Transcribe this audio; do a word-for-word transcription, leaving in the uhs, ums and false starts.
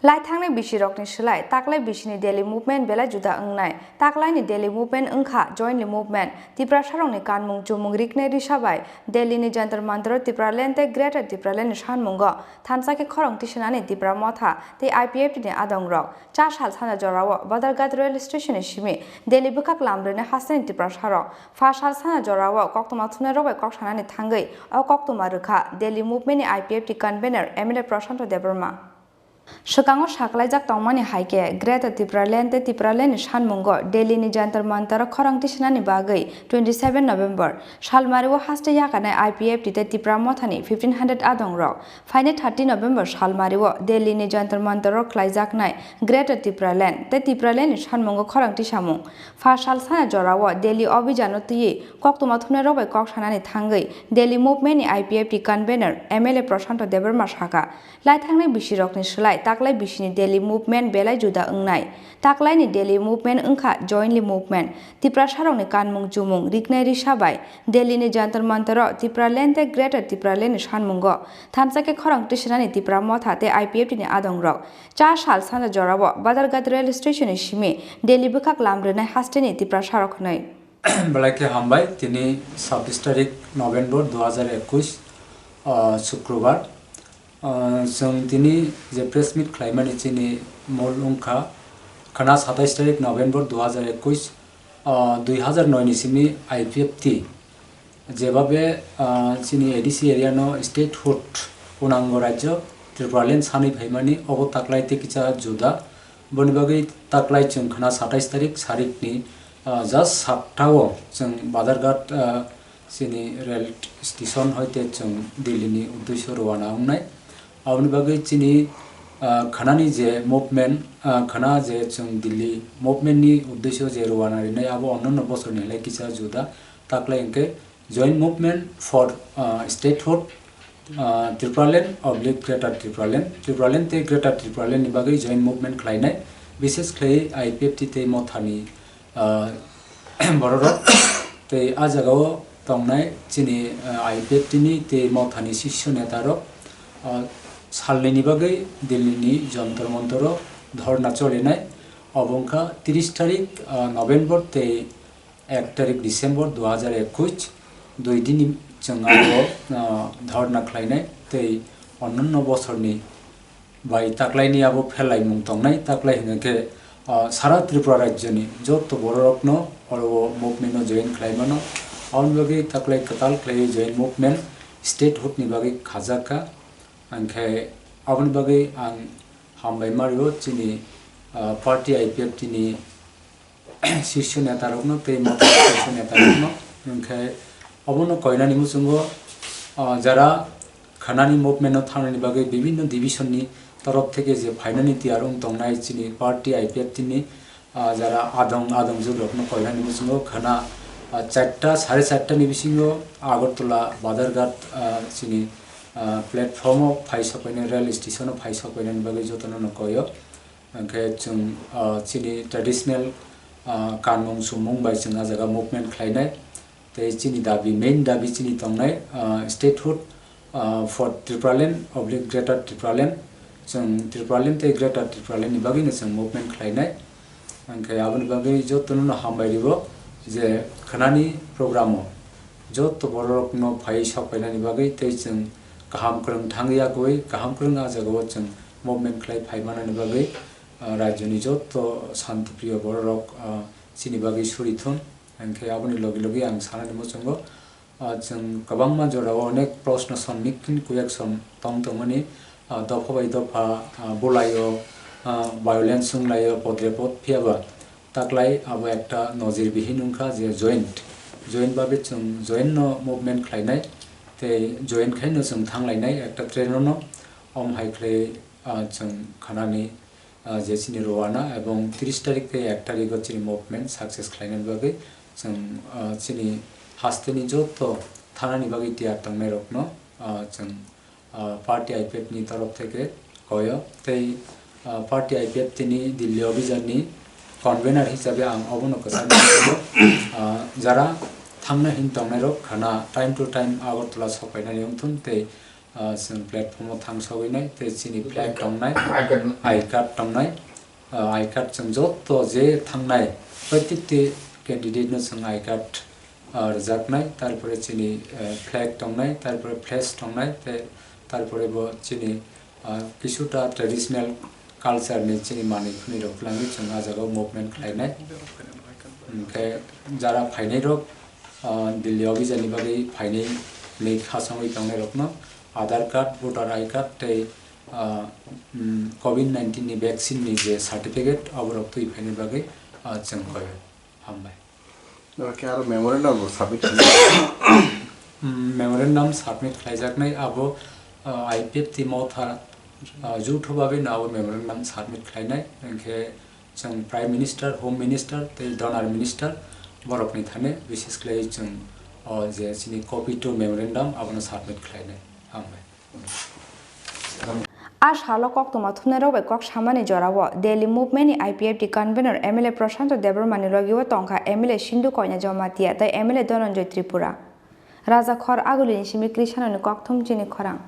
Laithangnai bisirokni slai taklai bisini Delhi movement belai juda wngnai. Taklaini Delhi movement wngkha jointly movement. Tiprasarokni kanmung chumung riknai risa bai Delhini Jantar Mantaro Tipraland tei Greater Tipralandni sanmungo thansa khe khorang tisanani Tipra Motha tei I P F T ni adongrok. Cha sal sana jorao Badharghat rail station ni simi Delhi bwkhak lam rwnai hasteni Tiprasarok. Pha sal sana jorao koktwma thumnairok bai kok sanani thangwi o koktwma rwkha Delhi movement ni I P F T convener M L A Prashanto Debbarma. Swkango sakalaijak tongmani hai khe Greater Tipraland tei Tipraland ni sanmungo Delhi ni Jantar Mantaro khorang tisanani bagwi twenty seven November salmario haste yakarnai I P F T tei Tipra Mothani fifteen hundred adongrok. Phainai thirty November salmario Delhi ni Jantar Mantaro khlaijaknai Greater Tipraland tei Tipraland ni sanmungo khorang tisamung. Pha sal sana jorao Delhi obhijano twiwi koktwma thumnairok bai kok sanani thangwi Delhi movement ni I P F T convener M L A Prashanto Debbarma saka, laithangnai bisirokni slai taklai bisini Delhi movement belai juda wngnai. Taklaini Delhi movement wngkha jointly movement. Tiprasarokni kanmung chumung riknai risa bai Delhini Jantar Mantaro Tipraland tei Greater Tipraland ni sanmungo thansa khe khorang tisanani Tipra Motha tei I P F T ni adongrok. Cha sal sana jorao Badharghat rail station ni simi Delhi bwkhak lam rwnai hasteni Tiprasarok hwnwi. Belai khe hambai, tini sabbish tarik November dui hajar ekush, ah, Shukrobar. Ah, chwng tini je press meet khlaimani chini mol wngkha khana satais tarik November dui hajar ekush, ah, dui hajar noi ni simi I P F T, jebabe, ah, chini A D C area no statehood, Punango Rajyo Tripuraland sanwi phaimani, obo taklai tei kisa juda. Boni bagwi taklai chwng khana satais tarik sarikni, ah, just satta o chwng Badharghat, ah, chini rail station hoite chwng Delhi ni uddesyo rwna wngnai. Aboni bagwi chini, ah, khanani je movement, ah, khana je chwng Delhi movement ni uddesyo je rwna rinai, abo onno bosor ni hai kisa juda. Taklai hwnkhe Joint Movement for, ah, Statehood, ah, Tipraland oblique Greater Tipraland, Tipraland tei Greater Tipraland ni bagwi joint movement khlainai, bishes khlaiwi I P F T tei Mothani, ah, bororok tei ah jagao tongnai chini, ah, I P F T ni tei Mothani sisyo netarok, ah, salnwini bagwi Delhi ni Jantar Mantaro dhorna cholinai. Obo wngkha tris tarik, ah, November tei ek tarik December dui hajar ekush, dui din ni chwng abo, ah, dhorna khlainai tei onno bosorni bai taklaini abo phelaimung tongnai. Taklai hwnkhe, ah, sara Tripura rajyoni joto bororokno oro o movement o join khlaimano. Aboni bagwi taklai kwtal khlaiwi join movement statehood ni bagwi khajakha. Hwnkhe aboni bagwi ang hambai mario chini, ah, party I P F T ni sisyo netarokno tei Motha sisyo netarokno. Hwnkhe obono koinani muchungo, ah, jara khanani movement no thangnani bagwi bibinno division ni torof theke je phainani tiyar wng tongnai chini party I P F T ni, ah, jara adong adong jugrokno koinani muchungo khana, ah, charta, sare charta ni bisingo Agartala Badharghat, ah, chini, ah, platform o phai sokoinani, rail station o phai sokoinani bagwi jotono no koio. Hwnkhe chwng, ah, chini traditional, ah, kanmung sumung bai chwng ah jaga movement khlainai. Tei chini dabi, main dabi chini tongnai, ah, statehood, ah, for Tipraland oblique Greater Tipraland. Chwng Tipraland tei Greater Tipraland ni bagwino chwng movement khlainai. Hwnkhe aboni bagwi jotono no hambai ribo je khanani program o joto bororokno phai sok painani bagwi tei chwng kaham kwrwng thangwi yagwi kaham kwrwng ah jagao chwng movement khlai phai manani bagwi, ah, rajyoni joto shantipriyo bororok, ah, chini bagwi suri thun. Hwnkhe aboni logi logi ang sanani muchungo, ah, chwng kwbangma jorao onek proshno son mikhin kuyak son tong tongmani, ah, dopha bai dopha, ah, bulaio, ah, violence wnglaio, podre pod phiyaba taklai abo ekta nojir bihin wngkha je joint, joint babe chwng joint no movement khlainai tei joint khaino chwng thanglainai ekta train no, om hai khlai, ah, chwng khanani, ah, je chini rwana ebong tris tarik tei ek tarik o chini movement success khlainani bagwi chwng, ah, chini hasteni joto thanani bagwi tiyar tongnai rokno, ah, chwng ah, party I P F ni torof theke koyo. Tei, ah, party I P F tini Delhi obhijan ni convener hisabe ang obono kwchangma khaio. Ah, jara thangna hin tongnai rok khana time to time Agartala sopainani wngthun tei ah, chwng platform o thang sogwi nai, tei chini flag tongnai, I card tongnai, ah, I card chwng joto je thangnai, protikti candidate no chwng I card, ah, rwjaknai, tarpore chini, eh, flag tongnai, tarpore flags tongnai, tei tarpore bo chini, ah, kisuta traditional culture ni chini manwi khwnwi rok twlangwi chwng ah jaga o movement khlainai. Hwnkhe jara phainai rok, ah, Delhi o visa ni bagwi phainai hinwi khasangwi tongnai rokno Aadhaar card, voter I card tei, ah, mm, covid nineteen ni vaccine ni je certificate abo rok twi phainai bagwi, ah, chwng koi o. Hambai. Oro khe aro memorandum bo submit khainai. Mm, memorandum submit khlaijaknai abo, ah, I P F T Motha, ah, juthubagwi no abo memorandum submit khlainai. Hwnkhe chwng Prime Minister, Home Minister tei Donor Minister borokni thani bises khlaiwi chwng o je chini copy to memorandum abono submit khlainai. Hambai. A salo koktwma thumnairok bai kok samani jorao Delhi Movement ni I P F T convener M L A Prashanto Debbarma ni logio tongkha M L A Sindhu Koina Jamatia tei M L A Dhananjoy Tripura. Raja Khor Agulini simi Krishanoni kokthum chini khorang.